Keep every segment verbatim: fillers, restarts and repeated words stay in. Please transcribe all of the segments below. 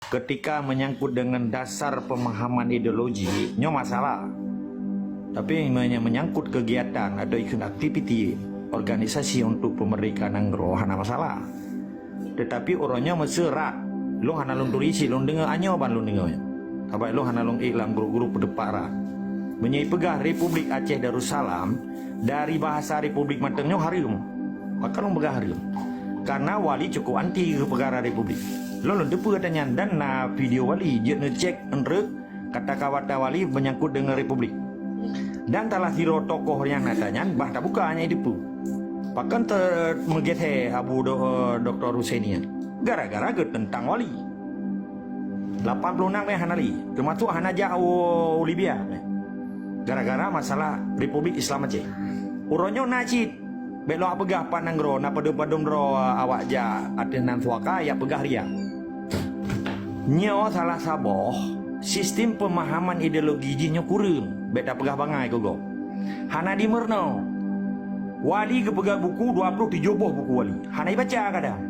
Ketika menyangkut dengan dasar pemahaman ideologi, nyoe masalah. Tapi meunyoe menyangkut kegiatan atau ikut aktiviti organisasi untuk pemerdekaan nanggroe, hana masalah. Tetapi uroe nyoe meuseurat, lôn hana lôn turi cit, lôn deungoe, nyoe ban lôn deungoe. Sabab lôn hana lôn ék lam grup-grup peudeupat rat. Meunyoe ipeugah Republik Aceh Darussalam, dari bahasa Republik mantong nyoe hareuem. Pakon lôn peugah hareuem? Karena Wali cukup anti keu peugara Republik. Lôn, lôn teupeue ata nyan dan na video Wali, jeuet neucek eunteuk kata-kata Wali menyangkut dengan Republik. Dan salah sidroe tokoh nyang na ata nyan bah tabuka nyang jiteupeue. Pakon teu-, meugeusé Abu Do-, Doktor Husaini nyan? Gara-gara geuteuntang Wali. Lapan ploh nam meh hana lé, teumasuk hana jak u, u Libya meh. Gara-gara masalah Republik Islam Aceh. Uroe nyoe na cit, bék lôn peugah pat nanggroe, na padum-padum droe awak jak ateueh nan suaka, jak peugah ria. Nyoe salah saboh sistem pemahaman ideologi jih nyoe kureueng, bék tapeugah bangai keu gob. Hana dimeurunoe. Wali geupeugah buku dua ploh tujoh boh buku Wali. Hana ibaca kadang.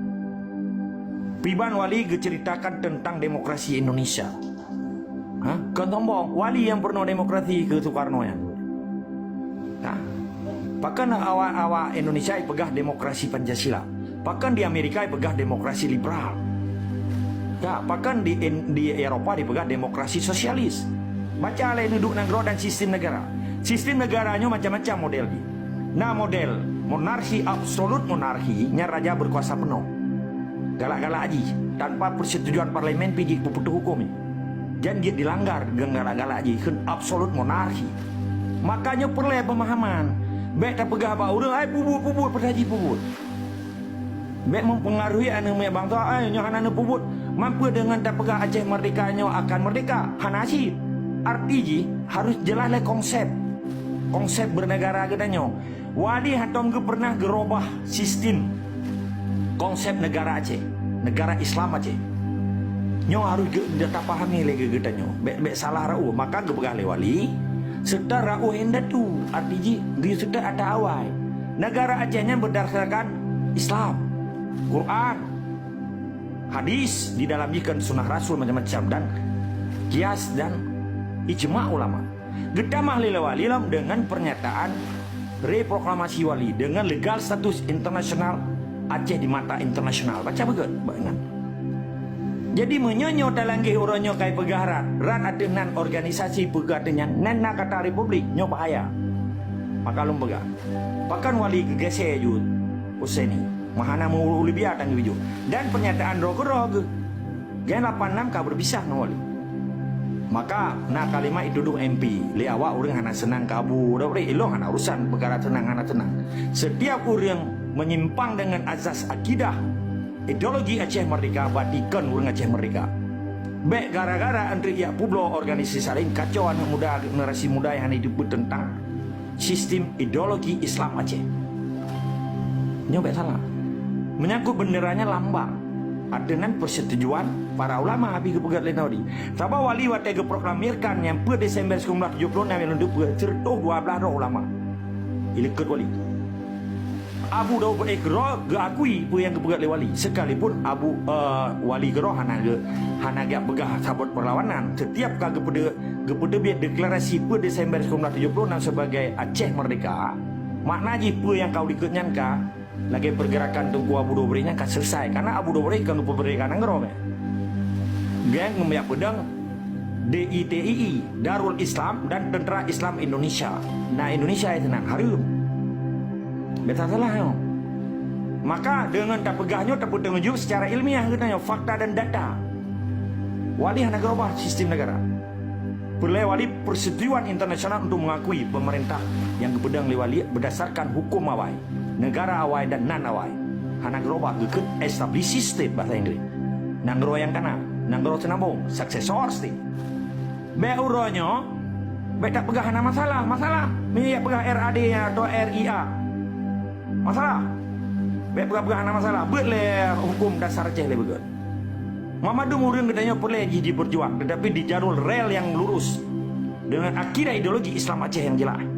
Piban Wali geuceritakan tentang demokrasi Indonesia. Ha? Kon sombong, Wali nyang peurunoe demokrasi keu Soekarno nyan. Ha? Pakon awak-awak Indonesia ipeugah demokrasi Pancasila? Pakon di Amerika ipeugah demokrasi liberal? Ya, pakon di, di Eropa dipeugah demokrasi sosialis? Baca lé neuduek nanggroe dan sistem negara. Sistem negara nyoe macam-macam model jih. Na model monarki, absolut monarki, nyan raja berkuasa penuh. Galak-galak jih, tanpa persetujuan parlemen pih jipeuputoh huköm. Jan jeuet dilanggar deungon galak-galak jih, kheun absolut monarki. Makanya peureulée pemahaman. Bék tapeugah bak ureuëng, "Hai peubuet-peubuet, peusaji peubuet." Bék mempengaruhi aneuk miet bangsa, "Ai, nyoe hana neupeubuet." Mampu dengan tapeugah Aceh merdeka nyoe akan merdeka. Hana cit. Arti jih harus jelas lé konsep. Konsep bernegara geutanyoe. Wali hantom geupeurnah geurobah sistem konsep negara Aceh, negara Islam Aceh. Nyoe harus geu-, tapahami lé geutanyoe. Bék, bék salah ra'uh. Maka geupeugah lé Wali, seutôt ra'uh indatu, arti jih geuseutôt ata awai. Negara Aceh nyan berdasarkan Islam, Quran, hadis, di dalam jih kan sunnah Rasul macam-macam, dan kias dan ijma ulama. Geutamah lé Wali lom dengan pernyataan reproklamasi Wali dengan legal status internasional Aceh di mata internasional. Baca beugét, bak nyan. Jadi, meunyoe nyoe talanggeh uroe nyoe kai peugah rat, rat ateueh nan organisasi peugah ateueh nyan, nan na kata republik, nyoe bahaya. Maka lôn peugah, pakon Wali geugeusé ju Husaini? Meuhana meu-, u Libya tan geuh. Dan pernyataan droe keudroe geuh. Gen lapan nam ka berpisah ngon Wali. Maka na kalimat ituduh M P, lé awak ureuëng hana seunang keu Abu Daud, ilong hana urusan peukara seunang hana seunang. Setiap ureuëng menyimpang dengan azas akidah ideologi Aceh Merdeka, berarti kon ureuëng Aceh Merdeka. Bék gara-gara Andri Yak Publo organisasi lain kacau aneuk muda, generasi muda yang hana hidup tentang sistem ideologi Islam Aceh. Nyoe bék salah. Menyangkut bendera nyan lambang, ateueh nan persetujuan para ulama habéh geupeugét lé Nawawi. Sabab Wali watée geuproklamirkan nyang peuet Desember sikureueng blaih tujoh ploh nam nyang lôn teupeue, sireutoh dua blaih droe ulama. Ileukeut Wali. Abu Daud Baih keudroe geuakui peue nyang geupeugét lé Wali. Sekalipun Abu, eh, Wali keudroe hana geu-, hana geupeugah sabot perlawanan. Setiap ka geupeude-, geupeuteubiet deklarasi peuet Desember sikureueng blaih tujoh ploh nam sebagai Aceh Merdeka, makna jih peue nyang ka u likot nyan ka lagée pergerakan Teungku Abu Daud Baih nyan ka selesai. Karena Abu Daud Baih ka geupeumerdeka nanggroe. Geng ngeumyak peudong D I T I I, Darul Islam dan Tentera Islam Indonesia. Na Indonesia itu nan hareuem. Bék salah nyoe. Maka dengan tapeugah nyoe tapeuteungeujok secara ilmiah geutanyoe, fakta dan data. Wali hana geurubah sistem negara. Peureulée Wali persetujuan internasional untuk mengakui pemerintah yang geupeudong lé Wali berdasarkan hukum awai, negara awai dan nan awai. Hana geurubah, geukheun established state bahasa Inggris. Nanggroe nyang kana, nanggroe seunambong, successor state. Bék uroe nyoe, bék tapeugah hana masalah. Masalah meunyoe jak peugah R A D atau R I A. Masalah. Bék peugah-peugah hana masalah. Beuet lé hukum dasar Aceh lé beugét. Mamandum ureuëng geutanyoe peureulée jih jipeurjuang, tetapi di jalur rel nyang lurus, dengan akidah ideologi Islam Aceh nyang jeulaih.